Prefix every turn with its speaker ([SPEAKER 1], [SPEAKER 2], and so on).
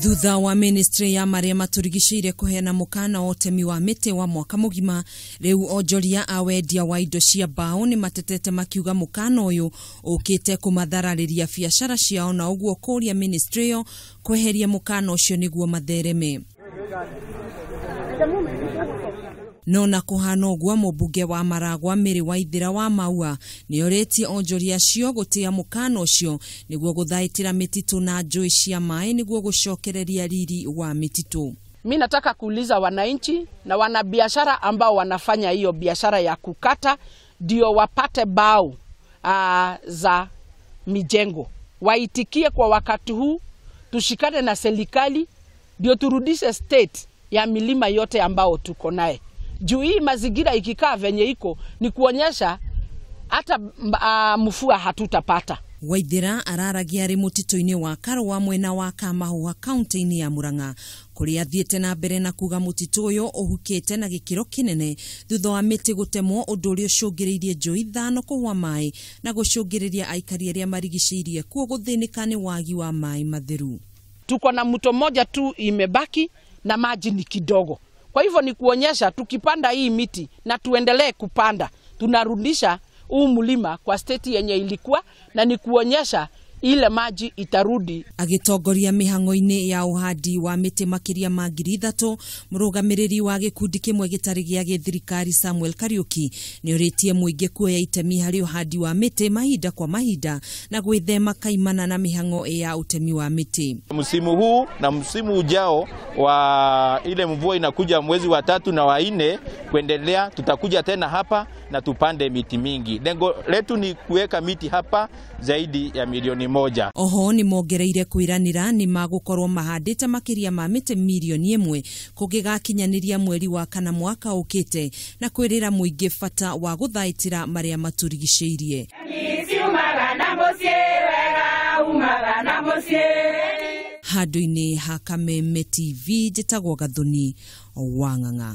[SPEAKER 1] Thutha wa ministry ya maria maturigicĩirie kũheana mũkana wa ũtemi wa mĩtĩ wa mwaka mũgima, rĩu onjoria a wendia wa indo cia mbaũ nĩ matetete makiuga mũkana ũyũ ũkĩte kũmathararĩria biacara ciao na ũguo kũria ministry ĩyo kweheria mũkana ũcio nĩguo mathereme. No na kũhana ũguo, mũmbunge wa Maragwa Mary Waithera wa Maua nĩorĩtie onjoria acio gũtĩa mũkana ũcio nĩguo gũthaitĩra mĩtitũ na njũĩ cia maĩ nĩguo gũcokereria riri wa mĩtitũ.
[SPEAKER 2] Mi nataka kuuliza wananchi na wanabiashara ambao wanafanya hiyo biashara ya kukata ndio wapate bao za mijengo, waitikie kwa wakati huu, tushikane na serikali ndio turudishe state ya milima yote ambao tuko naye. Juu hii mazingira ikikaa venye iko ni kuonyesha hata mvua hatutapata.
[SPEAKER 1] Waithera araragia arĩ mũtitũ-inĩ wa Karũa mwena wa Kamahũa kaunti-inĩ ya Murang'a kũrĩa athiĩte na mbere na kuga mũtitũ ũyũ ũhukĩte na gĩkĩro kĩnene thutha wa mĩtĩ gũtemwo, ũndũ ũrĩa ũcũngĩrĩirie njũĩ 5 kũhũa maĩ na gũcũngĩrĩria aikari arĩa marigicĩirie kuo gũthĩnĩka nĩ wagi wa maĩ matheru.
[SPEAKER 2] Tuko na mto mmoja tu imebaki na maji ni kidogo. Kwa hivyo ni kuonyesha tukipanda hii miti na tuendelee kupanda, tunarudisha huu mlima kwa state yenye ilikuwa, na ni kuonyesha ile maji itarudi.
[SPEAKER 1] Agĩtongoria mĩhang'o-inĩ ya ũhandi wa mĩtĩ makĩria ma 3,000, mũrũgamĩrĩri wa gĩkundi kĩmwe gĩtarĩ gĩa gĩthirikari Samuel Kariuki nĩorĩtie mũingĩ kuoya itemi harĩ ũhandi wa mĩtĩ mahinda kwa mahinda na gwĩthema kaimana na mĩhang'o ya ũtemi wa mĩtĩ.
[SPEAKER 3] Msimu huu na msimu ujao wa ile mvua inakuja mwezi wa 3 na wa 4 kuendelea, tutakuja tena hapa na tupande miti mingi. Lengo letu ni kuweka miti hapa zaidi ya milioni 1.
[SPEAKER 1] Oho nĩ mongereire kwĩranĩra nĩ magũkorwo mahandĩte makĩria ma mĩtĩ milioni 1 kũngĩgakinyanĩria mweri wa 4 mwaka ũkĩte na kwĩrĩra mũingĩ bata wa gũthaitĩra marĩa matũrigicĩirie. Handũ-inĩ ha Kameme TV, njĩtagwo Gathoni wa Ng'ang'a.